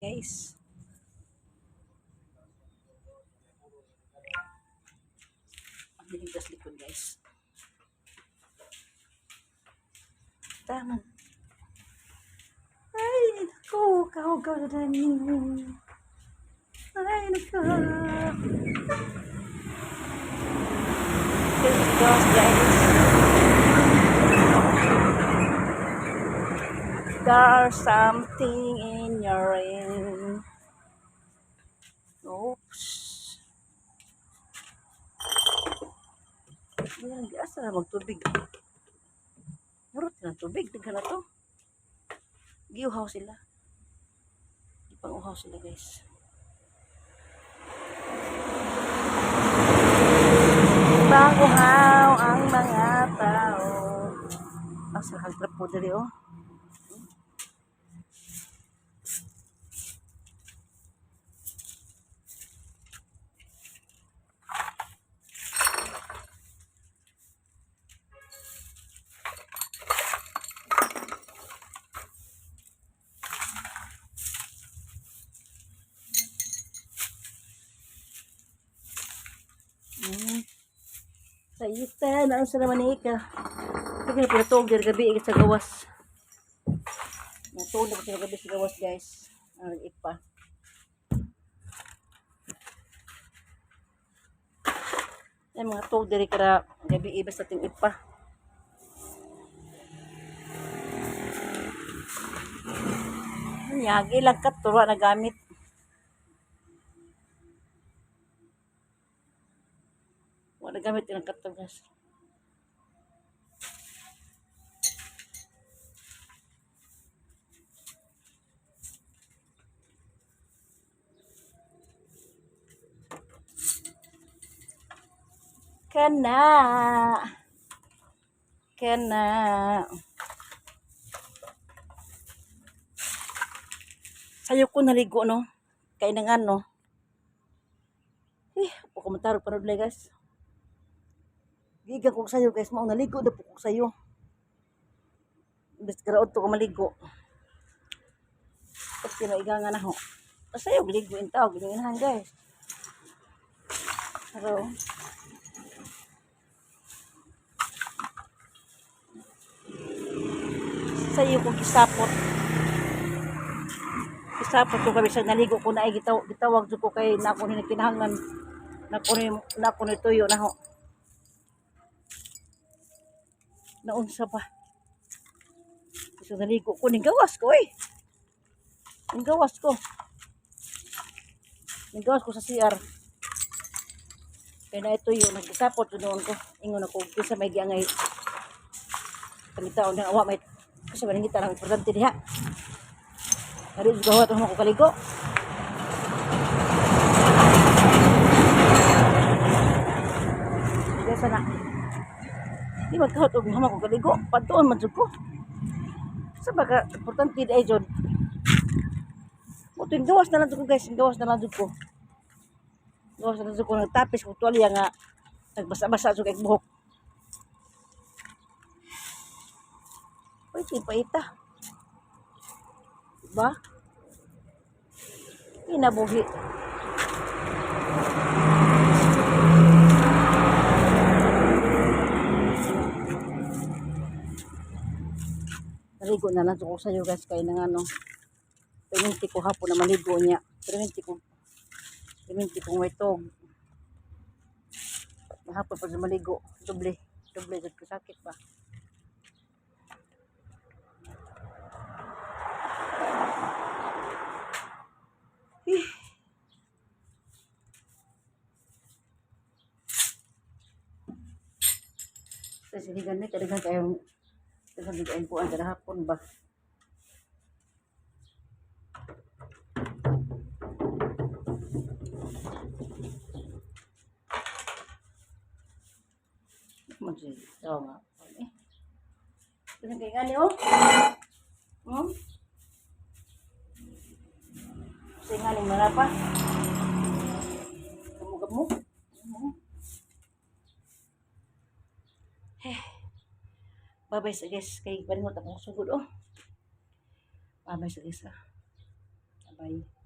Guys. Ang dilim tas likod, guys. Tama. Ay, naku, kahugaw na dani. Ay, naku. There's gawas, guys. There's something in your rain. Oops. Ayan, asa na magtubig. Murot na tubig. Daghan na to. Giuhaw sila. Ipang-uhaw sila, guys. Pang-uhaw ang mga tao. Asa kag po diri oh. Sa ita, naon sa naman ni ka. Sige na pinatog diri gabi sa gawas. Natulog na ko sa gabi sa gawas, guys. Ang ipa. Ay, mga tog diri kara gabi ibas ating ipa. Nyagi lang kat turo na gamit. Wala gamit ilang katog, guys. Kana. Kana. Sayo ko naligo, no? Kay na nga, no? Eh, po komentaryo panudlay, guys. Giga ko sayo, guys, mao naligo na po ko sayo. Imbes karaot to ko maligo. Tapos kinaiga nga na ho. Sayo ligo in tao, ganyan, guys. Pero sayo ko gisapot. Gisapot ko kami sa naligo ko na ay gitawag jud ko kay nako ni kinahanglan nako ni tuyo na ho. Naunsa ba? So naligo ko ning gawas ko eh. Ning gawas ko. Ning gawas ko sa CR. Kaya na ito yun, nagsapot doon ko. Ingon ako, kisa may giangay. Pangitaon na awa may kasi maningita lang importante diha. Dari juga wa ko kaligo. Kaya sana. Di magkahot og hama ko kaligo, padtuon man jud ko. Sa baka importante di ay jud. Mo gawas na lang jud ko, guys, gawas na lang jud ko. Gawas na lang jud ko, nagtapis ko tuwalya nga nagbasa-basa jud kay buhok. Uy, paita. Diba? Kinabuhi. Naligo na lang ko sa'yo, guys, kaya na nga no. Perminti ko hapon na maligo niya. Perminti ko may tog. Hapon pa sa maligo. Doble. Doble jud ko sakit ba. Eh. Sa siligan ni kadaghan kayong daghan kayong kuan kada hapon ba. Man si tao nga. Eh. Daghan kay ngani oh. Kasi nga ning marapa. Gamo-gamo. Eh. Bye-bye sa guys. Kay panimot akong sugod oh. Bye-bye sa guys ah. Bye.